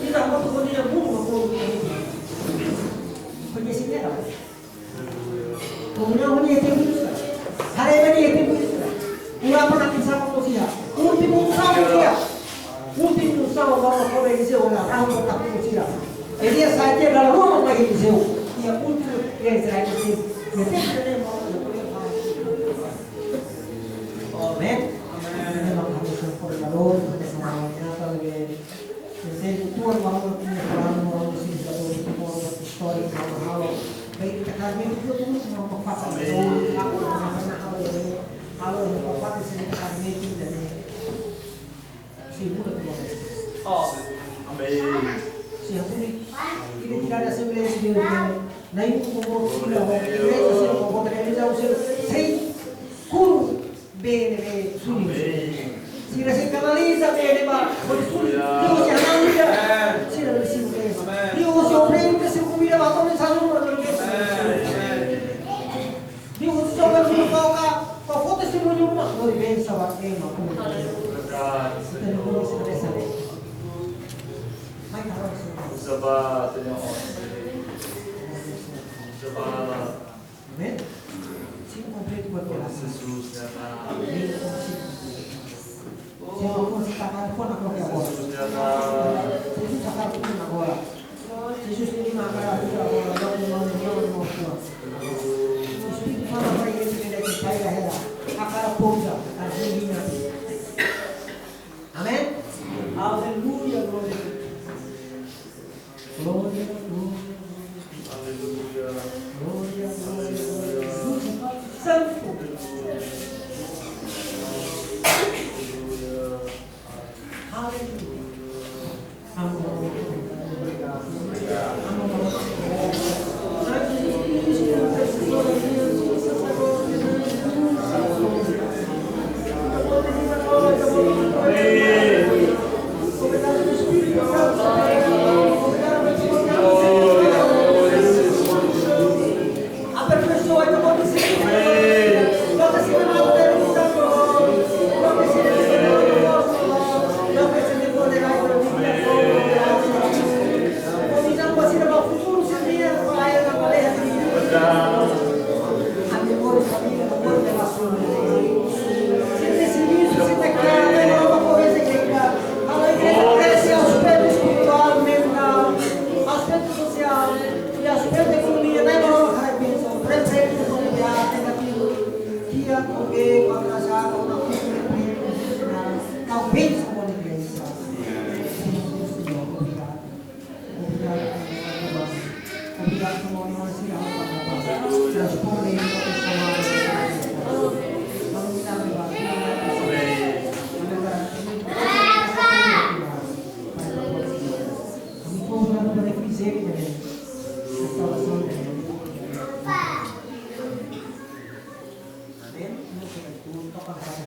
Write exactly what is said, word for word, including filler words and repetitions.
Ita hotu ko'alia mundu ba ko'alia. Koñesimentu. Ko'alia ko'alia iha tempu sira. Haree ba iha tempu sira. Ulapa na kisah ko sia. Últimu unsaun sia. Últimu unsaun ba ko Eliseu na rahu ba tapu sira. Elias sai tiha dala ruma ba Eliseu. Iha últimu iha Israel Eliseu. Iha tempu ne'e mau. Amen. Amen. Amen. Entende? Tuhan mau punya peran, mau sini satu, mau istória, mau halo. Baik, kita kami itu tuh mau pakai. Halo, mau pakai sini kita kami itu dari si muda tuh. Amin. Si aku ini, ini tidak ada sebelah sini. Nah, itu mau sila, mau sila, mau sila, mau sila, sei kuru. Bee ne'ebé suli. Sira sei kanaliza bee ne'ebá hodi suli. Deus sei analiza. Sira bele simu bee. Deus sei oprende sei komida ba todos os alunos. Deus sei sobe no toca. Para fó testemuñu ba hodi bee sabar ema. Verdade, Senhor. Usa ba, Senhor. Usa ba. Amen. Simu kompletu buat kita. Jesus, ya Allah. Amen. Simu kompletu. Simu kompletu. Simu kompletu. Jesus, ya Allah. Jesus, hakarak pun agora. Jesus, ini maka aku agora. Espíritu Santo, para ele, ele que sai da hela. Hakarak pousa, argentino. Amen. Aleluia, glória a Deus. Glória, glória, glória. Aleluia. Glória, glória, glória. Santo. Aleluia. Amén.